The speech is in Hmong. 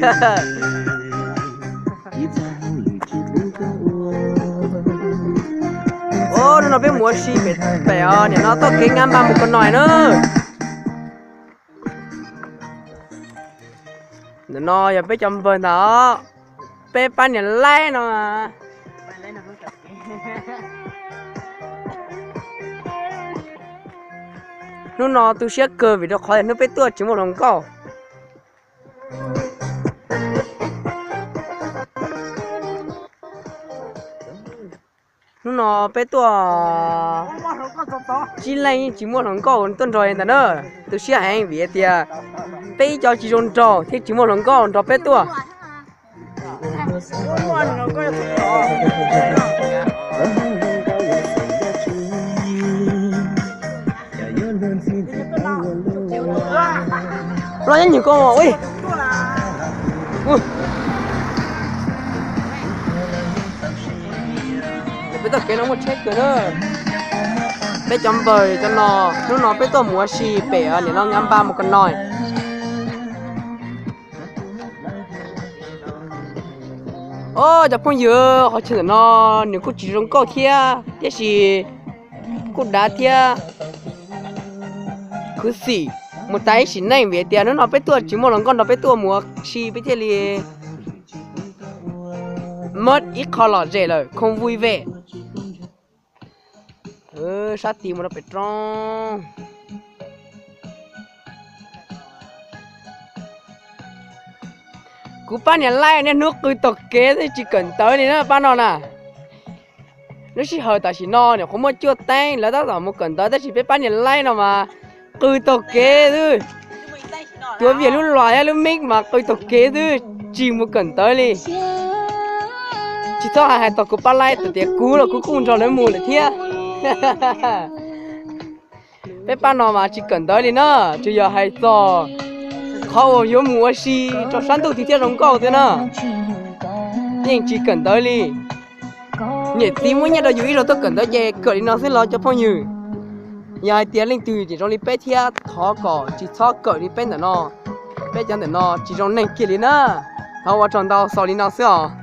Hnub no peb mus ua si pem os, nim no txoj kev Ngab Npab mus Kos Nois na. Ntawm no yog peb cov npawg ntag os, peb pab niam laib no. Hnub no tu siab kawg vim rau qhov tias hnub peb tuaj tsis muaj hluas nkauj. Hnub no peb tuaj tsib leej yeej tsis muaj hluas nkauj tuaj nrog ntag na. Tu siab heev vim tias peb ib co tsis zoo nraug thiaj tsis muaj hluas nkauj nrog peb tuaj. Los nyob nyuag koj ua peb txoj kev no muaj tsheb kawg na. Peb cov npawg cov no, hnub no peb tuaj mus ua si pem nim no Ngab Npab mus Kos Nois. Os cov phooj ywg, qhov chaw ntawm no nws kuj tsis zoo nkauj thiab tiam sis kuj dav thiab khwv xim mus tas ib sim neej vim tias hnub no peb tuaj tsis muaj hluas nkauj nrog peb tuaj mus ua si peb thiaj li muab ib qho lom zem lawm khoo vui ve. Sab tid mus rau pem roob. Kuv pab niam laib niaj hnub qw taug kev xwb tsis kawm ntawv li na pab no na. Lub sij hawm tam sim no nyuam qhuav muaj cuaj teeb lawv tab tom mus kawm ntawv tab sis peb pab niam laib no mas qw taug kev xwb. Tuav Vias lub luas thiab lub mib mas qw taug kev xwb, tsis mus kawm ntawv li. Tsis txhob hais hais txog kuv pab laib tias kuv los kuv kuj nrog lawv mus lawm thiab. Peb pab no mas tsis kawm ntawv li na, tsuas yog hais txog qhov uas yuav mus ua si rau sab ntuj twg thiaj zoo nkauj xwb na. Yeej tsis kawm ntawv li. Niam txiv muab nyiaj rau yus ib zaug tuaj kawm ntawv ces kawm li no xwb los cov phooj ywg. Yog hais tias leej twg tseem zoo li peb thiab thov kom tsis txhob kawm li peb ntawm no. Peb cov ntawm no tsis zoo neeg kiag li na. Thov ua tsaug ntau, xaus li no xwb os.